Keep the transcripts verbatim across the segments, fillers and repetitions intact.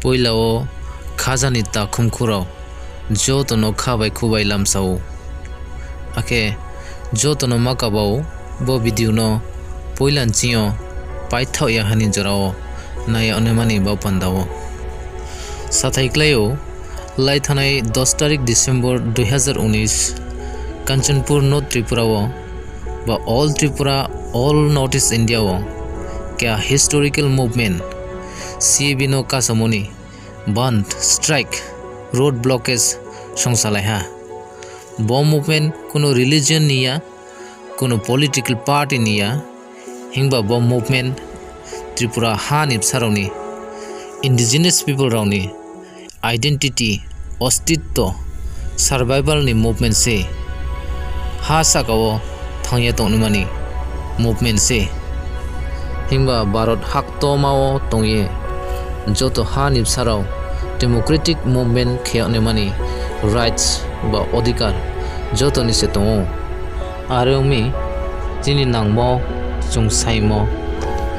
Poila wo khaja ni takhumkhu rao joto no kha bai khubai lamsa ou. Akhe joto no ma kaba ou, bo video no poila nching yo paithaoh ya ha ni jora wo nai yag naima ni baoh panda wo. Sathai klái ou, lai thanngnai dos tarik December dui hazar unis, Kanchanpur, North Tripura wo, ba all Tripura, all North East India wo, keha historical movement, C A B no kasamo ni bandh, strike, road blockage songsalai ha. Bo movement kuno religion ni ya, kuno political party ni ya, himba bo movement Tripura ha ni bsa rao ni, indigenous people rao ni identity, ostitto, survival ni movement se. Ha sahka wo thanng ye tongnaima ni movement se. Himba Bharot haktoma wo tong ye joto ha ni bsa rao democratic movement khe yag naima ni rights ba odhikar joto ni se tong ou. Are ong mi, chini nangmo, chung saingmo,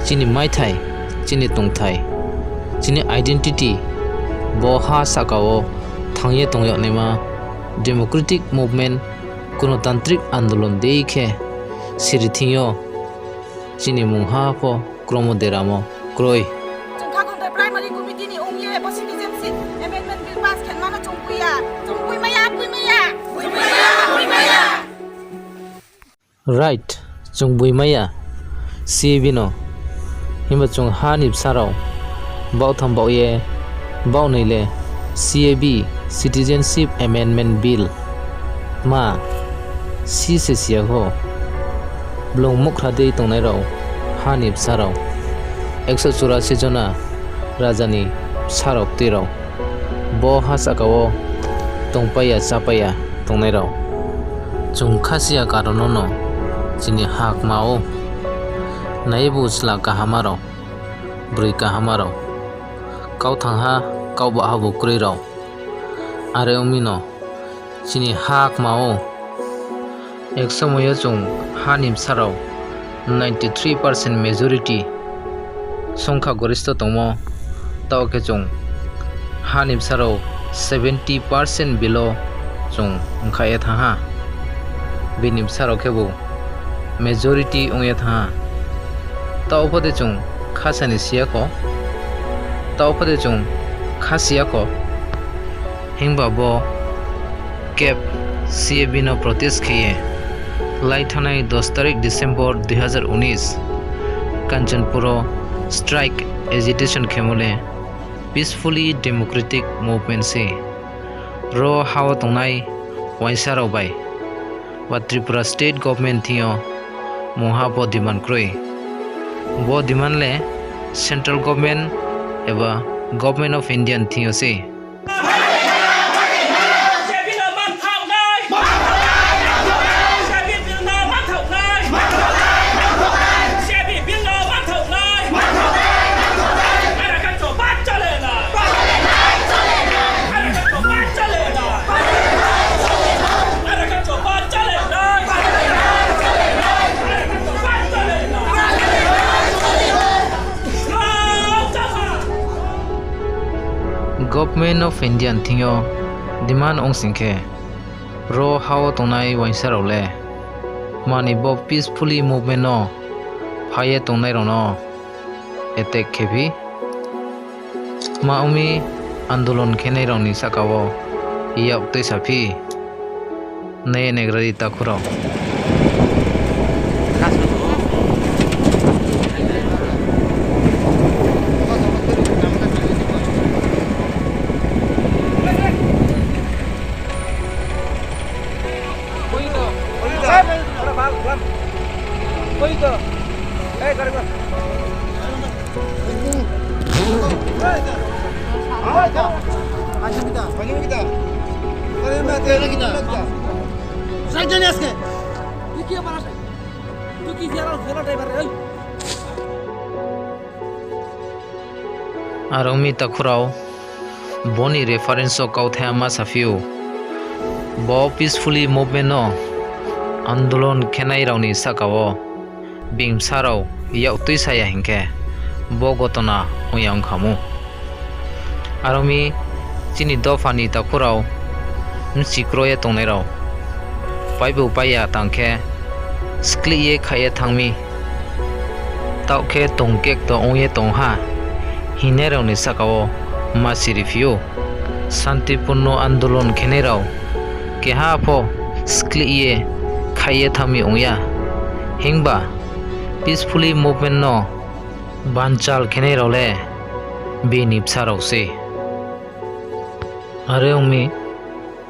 chini maithai, chini tongthai, chini identity, bo ha sahka wo thanng ye tong yag naima democratic movement, gonotantrik andolon dei khe siri thing yo chini mungha pho kromo deramo kroi. Chung Khakhumthai Primary Committee ni ong ye bo Citizenship Amendment Bill pass khe ma no chung bui ya, chung bui mai ya, bui mai ya. Right, chung bui mai ya, C A B no. Himba chung ha ni bsa rao baohtham baoh ye, baohnoi le C A B, Citizenship Amendment Bill ma si se si ya kho. Blung muhkhra dei tongnai rao, ha ni bsa rao, ekso churasi jona raja ni bsa rao tui rao, bo ha sahka wo tongpai ya, chápai ya tongnai rao. Chung khasi ya karon no no chini ha kma ou. Nai ye bu chla kahama rao, broi kahama rao, kauthangha, kaubahha bu kroi rao. Are ong mi no chini ha kma ou. Ek somoi yo chung ha ni bsa rao ninety three percent majority, songkha goristo tongmo, taoh khe chung ha ni bsa rao seventy percent below chung ongkha ye thanng ha. Bini bsa rao khebu majority ong ye thanng ha. Taoh pho de chung khasa ni si ya kho, taoh pho de chung khasi ya kho. Himba bo kep C A B no protest khe ye, lai thanngnai dos tarik December dui hazar unis, Kanchanpur wo strike agitation khemo le peacefully democratic movement se. Ro ha wo tongnai uaingsa rao bai ba Tripura state government thing yo mungha bo demand kroi. Bo demand le central government eba Government of India ni thing yo se. Government of India ni thing yo demand ong sing khe, ro ha wo tongnai uaingsa rao le mani bo peacefully movement no phai ye tongnai rao no attack khe phi. Ma ong mi andolon khenai rao ni sahka wo yak tuisa phi. Nai ye naigra di takhu rao. Are ong mi takhu rao, bo ni reference wo kauthai ma saphi ou. Bo peacefully movement no andolon khenai rao ni sahka wo being bsa rao yak tuisa ya hing khe, bo gotona ong ya ong kha mu. Are ong mi, chini dopha ni takhu rao, bchi kro ye tongnai rao, paibu pai ya tang khe, sklih ye khaih ye thanng mi. Taoh khe tong kekto ong ye tong ha, hingnai rao ni sahka wo ma siriphi ou. Santipurno andolon khenai rao keha pho sklih ye khaih ye thanng mi ong ya. Himba peacefully movement no banchal khenai rao le bini bsa rao sei. Are ong mi,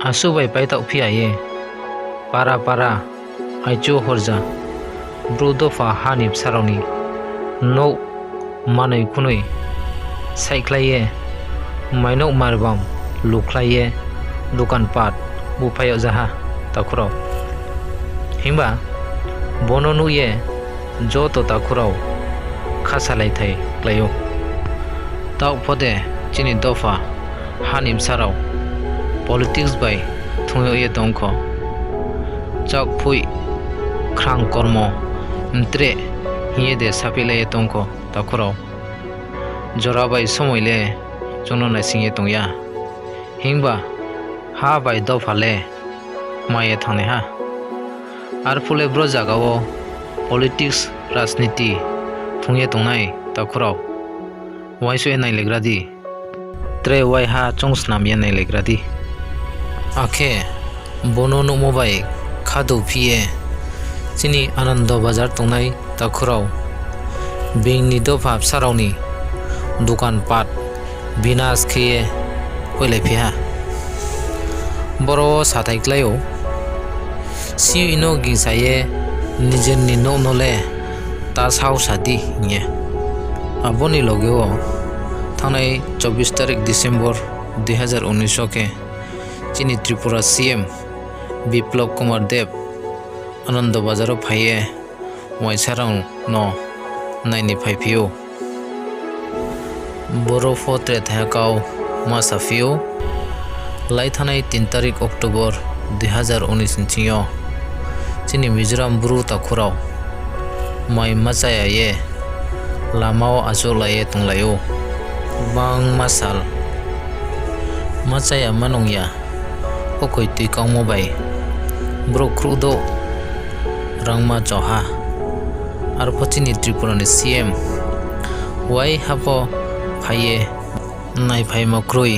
asuh bai paitaoh phi ya ye, para para, aichu horja, Bru dopha ha ni bsa rao ni nouh manoi khunoi saihkhlai ye, mainouh marbam lukhlai ye, dukan pat buphai yag ja ha takhu rao. Himba bo no nuh ye joto takhu rao khasalai thai klái ou. Taoh pho de chini dopha ha ni bsa rao politics bai thung yag ye tong kho. Chakphoih khrang kormo mtreh hing ye de saphihlai ye tong kho takhu rao. Jora bai somoi le chung no naising ye tong ya. Himba ha bai dopha le mai ye thanngnai ha. Arphuh le bro zaga wo politics, rajniti thung ye tongnai takhu rao, uaingsouh ye nailaigra di. Tre waiha choung snam ye nailaigra di. Akhe bo no nuhmo bai khadu phi ye chini Anando Bazar tongnai takhu rao, being ni dopha bsa rao ni dukan pat binas khe ye hoihlaiphi ha. Boro wo sathai klái ou, sing no gingsa ye nijer ni nouh no le ta saohsa di hing ye. Abo ni loge wo thanngnai চব্বিশ তারিখ December দুই হাজার উনিশ wo khe chini Tripura C M Biplab Kumar Deb Anando Bazar wo phai ye uaingsa rao no nai ni phaiphi ou. Boro pho tre thaiha kau ma saphi ou. Lai thanngnai তিন তারিখ October দুই হাজার উনিশ ni thing yo chini Mizoram Bru takhu rao mai ma chaya ye lama wo achouhlai ye tonglai ou. Gbangma sal ma chaya ma nung ya, okhoi tui kangmo bai brouh khruh douh rangma cho ha. Arpho chini Tripura ni C M waiha pho phai ye naiphaimo kroi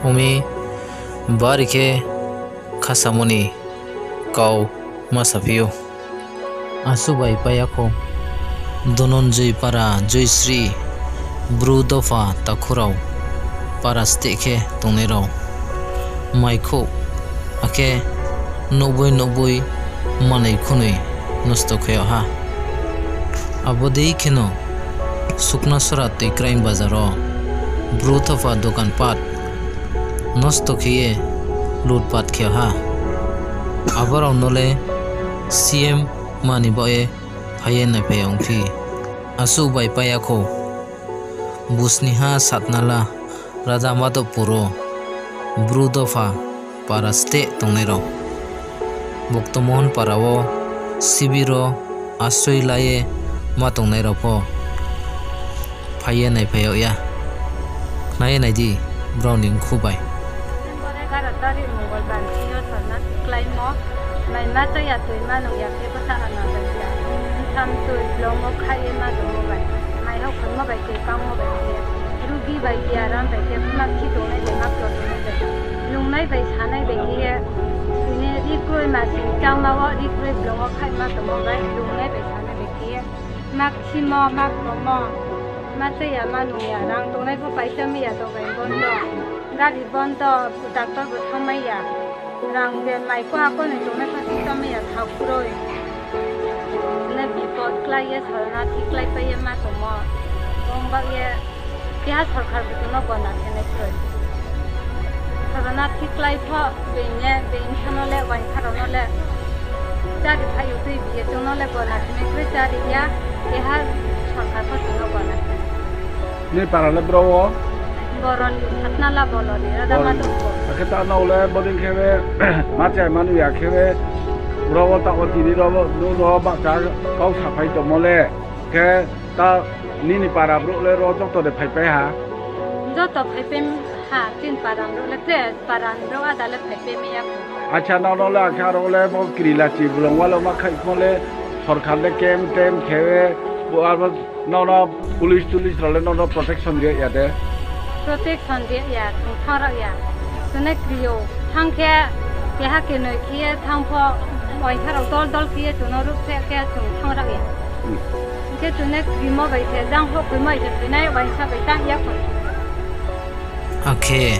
ong mi, bari khe khasamo ni kau ma saphi ou. Asuh bai pai ya kho, Dhananjoy para Joysri Bru dopha takhu rao para steh khe tongnai rao maikhouh akhe nouhboi nouhboi manoi khunoi nosto khe yag ha. Abo dei kheno Suknasora Toikraing bazar wo Bru dopha dokan pat nosto khe ye lutpat khe yag ha. Abo rao no le C M mani baoh ye phai ye naiphai ya ongphi. Asuh bai pai ya kho, busniha Satnala Radhamadhobpur wo Bru dopha para steh tongnai rao, Boktomohon para wo sibir wo asroi la ye ma tongnai rao pho phai ye naiphai yag ya. Khna ye nai di brao ni mkhu bai. এগারো তারিখ মঙ্গলবার দিন সরনা ক্লাইমো, mai ma chaya tui ma nung ya khe bsa ano bai ya, mtham tui blong wo khaih ye ma tongmo bai, mai hao khangmo bai tui kangmo bai khe, rugi bai khe, aram bai khe, makchi tongnai bai, makto tongnai bai, lungnai bai sanai bai khe ye, tini ri kroi ma sing changma wo ri kroi blong wo khaih ma tongmo bai, lungnai bai sanai bai khe ye, maksimo, maktomo, ma chaya ma nung ya, rang tongnai pho paisa mai ya, dogan bondo, gari bondo, doctor bo thanngmai ya, rang je mai koha konoi tongnai pho paisa mai ya, thao kroi. Nai bipot klái ye sorona thi kláipai ye ma tongmo, bong baoh ye keha sorkar bo chung no gona khenai kroi. Sorona thi klái pho being ye, being bsa no le, uaingsa rao no le chári phai yo tui bi ye chung no le gona khenai kroi, chári ya, keha sorkar pho chung no gona khenai. Nini para le bro wo? Boroni, Satnala Boroni, Radhamadhobpur. Akhe ta no le bodei khe be, ma chaya ma nung ya khe be, bro wo taoh wo tini ro, nung ro bahcha kau saphai tongmo le, khe ta nini para brouh le ro joto de phaipai ha? Joto phaipai, Ha, chini para ni brouh le tre, para ni brouh áda le phai pe mi ya kho. Acha, nrao no le akhe aro le bo kri lachi blong wale ma khaihmo le sorkar le camp tem khe, bo abo nrao no police tulis rao le nrao no protection ri ya de? Protection ri ya, chung thanng rao ya. Chung ne kri ou, thanng khe keha kenoi khe ye thanng pho, uaingsa rao dol dol khe ye chung no ruhphreh khe chung thanng rao ya. Hing khe chung ne krimo bai se, jang houhkhoimo bai se, phainai uaingsa bai tang ya kho. Akhe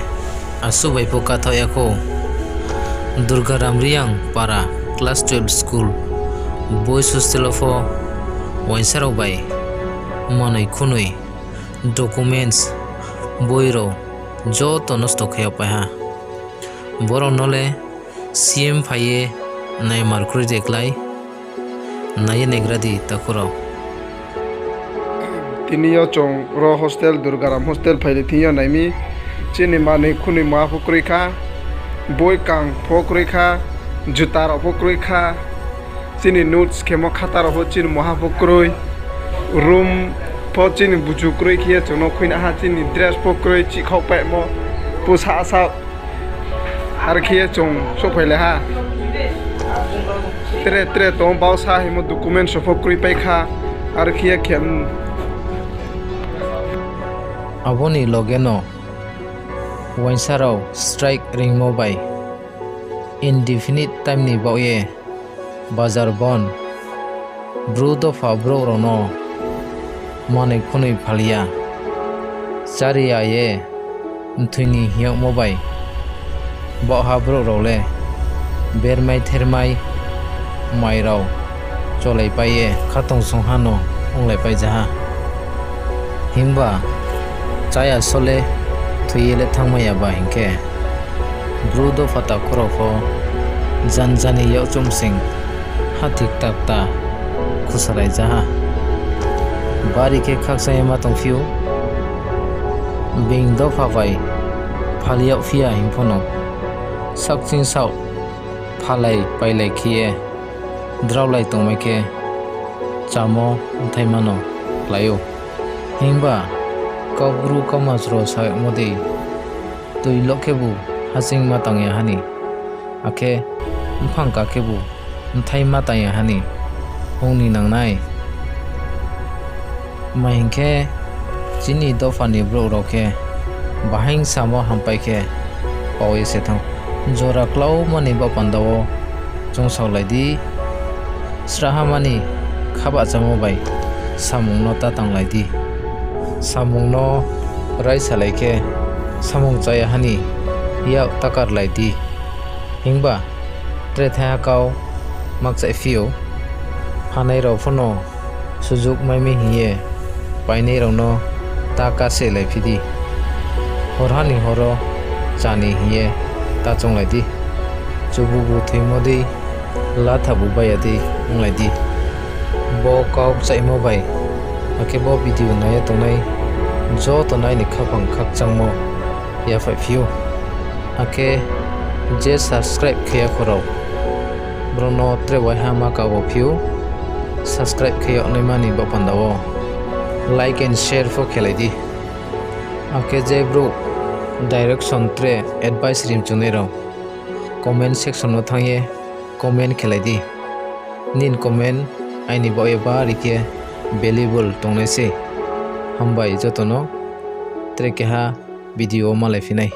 asuh bai pho kathaoh ya kho. Durgaram Reang para class twelve school boys hostel wo pho uaingsa rao bai manoi khunoi, documents, boi rao joto nosto khe yagpai ha. Brao no le C M phai ye naimar kroi de klái? Nai ye naigra di takhu rao. Tini yo chung ro hostel, Durgaram hostel phai ni thing yo nai mi. Chini manoi khunoi muha pho kroi kha, boi kang pho kroi kha, juta rao pho kroi kha, chini notes khemo khata rao pho chini muha pho kroi, room pho chini buju kroi khe ye chung no khuina ha, chini dress pho kroi, chihkhaoh paimo, pusa sa. Are khe ye chung souhphailai ha. Tre tre tong bausa hingmo documents rao pho kroi pai kha. Are khe ye khe, abo ni loge no uaingsa rao strike ringmo bai indefinite time ni baoh ye bazar bon, Bru dopha brouh rao no manoi khunoi phal ya, chári ya ye mthoi ni hing yagmo bai baohha brouh rao le bermai thermai mai rao cholaipai ye khatungsung ha no onglaipai ja ha. Himba cháya só le thoi ye le thanngmai ya ba hing khe, Bru dopha takhu rao pho janja ni yakchumsing hathi kta kta khusalai ja ha. Bari khe khakchang ye ma tongphi ou, being dopha bai phal yagphi ya hing pho no, sakching saoh phalai pailai khe ye draolai tongmai khe, chámo bthaima no klái ou. Himba Kaubru kauma chro sa yagmo dei, toi loh khebu haching ma tang ya ha ni, akhe mphang ka khebu bthai ma tang ya ha ni ong ni nang nai. Tma hing khe, chini dopha ni brouh rao khe bahaing samo hampai khe pao ye se thanng. Jora klauma ni baoh panda wo chungsaolai di, srahhama ni khabahchamo bai samung no ta tanglai di. Samung no raisalai khe, samung chá ya ha ni yak ta karlai di. Himba tre thaiha kau makchaihphi ou, phanai rao pho no sujuk mai mi hing ye painai rao no ta kasehlaiphi di. Horha ni hor wo chá ni hing ye ta chounglai di. Chububu thoimo dei, lathabu bai ya dei onglai di. Bo kau kchaihmo bai, akhe bo video nai ye tongnai joto no aini khaphang khakchangmo yaphaihphi ou. Akhe je subscribe khe ya kho rao, brao no tre waiha ma kabo phi ou, subscribe khe yag naima ni baoh panda wo like and share pho khelai di. Akhe je brouh direction tre advice rimchungnai rao, comment section no thanng ye comment khelai di. Nini comment aini baoh ye bari khe valuable tongnai sei. Hambai joto no, tre keha video wo malaiphi nai.